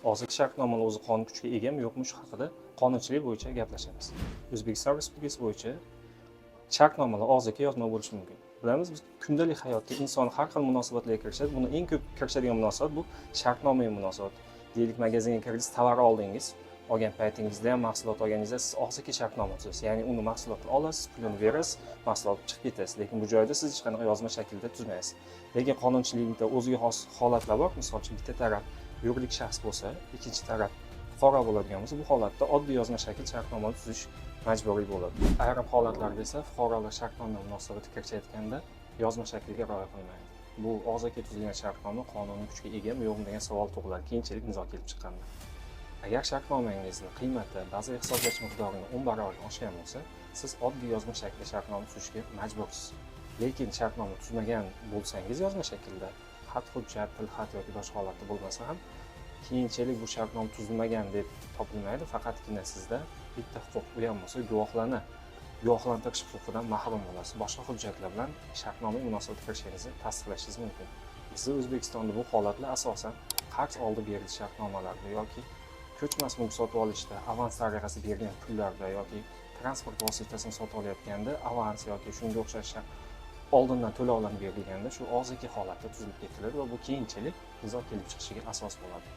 Og'zaki shartnomalar o'zi qonun kuchiga egami, yo'qmi, shu haqida qonunchilik bo'yicha gaplashamiz. O'zbekiston Respublikasi bo'yicha shartnomalar og'zaki, yozma bo'lishi mumkin. Bilamiz, biz kundalik hayotda inson har xil munosabatlarga kirishadi. Buni eng ko'p kirishadigan munosabat bu shartnomaviy munosabat. Deylik, magazinga kirdingiz, tovar oldingiz. Olgan paytingizda ham, mahsulot olganingizda siz og'zaki shartnoma tuzasiz. Ya'ni uni mahsulotni olasiz, pulini berasiz, mahsulot olib chiqib ketasiz. Lekin bu joyda siz hech qanaqa yozma shaklda tuzmaysiz. Lekin qonunchilikda o'ziga xos holatlar bor. Misol uchun, bitta taraf yuridik shaxs bo'lsa, ikkinchi taraf fuqaro bo'ladigan bo'lsa, bu holatda oddiy yozma shakl shartnoma tuzish majburiy bo'ladi. Ayrim holatlarda esa fuqarolar shartnoma munosabati kirishayotganda yozma shaklga rioya qilmaydi. Bu og'zaki tuzilgan shartnoma qonuniy kuchga egami, yo'qmi degan savol tug'iladi keyinchalik nizo kelib chiqqanda. Agar shartnomangizni qiymati bazaviy hisoblash miqdorini 10 barobarga oshgan bo'lsa, siz oddiy yozma shaklda shartnoma tuzishga majbursiz. Lekin shartnoma tuzmagan bo'lsangiz yozma shaklda, xat hujjat, tilxat yoki boshqa holatda bo'lmasa ham, keyinchalik bu shartnoma tuzilmagan deb topilmaydi. Faqatgina sizda bitta huquq, u ham bo'lsa guvohlarni guvohlantirish huquqidan mahrum bo'lasiz. Boshqa hujjatlar bilan shartnoma munosabatga kirishingizni tasdiqlashingiz mumkin. Bizda, O'zbekistonda bu holatlar asosan qarz oldi berdi shartnomalarida yoki ko'chmas mulk sotib olishda avans tariqasida berilgan pullarda yoki transport vositasini sotib olayotganda avans yoki shunga o'xshash oldindan to'lovlarni berilganda shu og'zaki holatda tuzilib ketiladi va bu keyinchalik nizo kelib chiqishiga asos bo'ladi.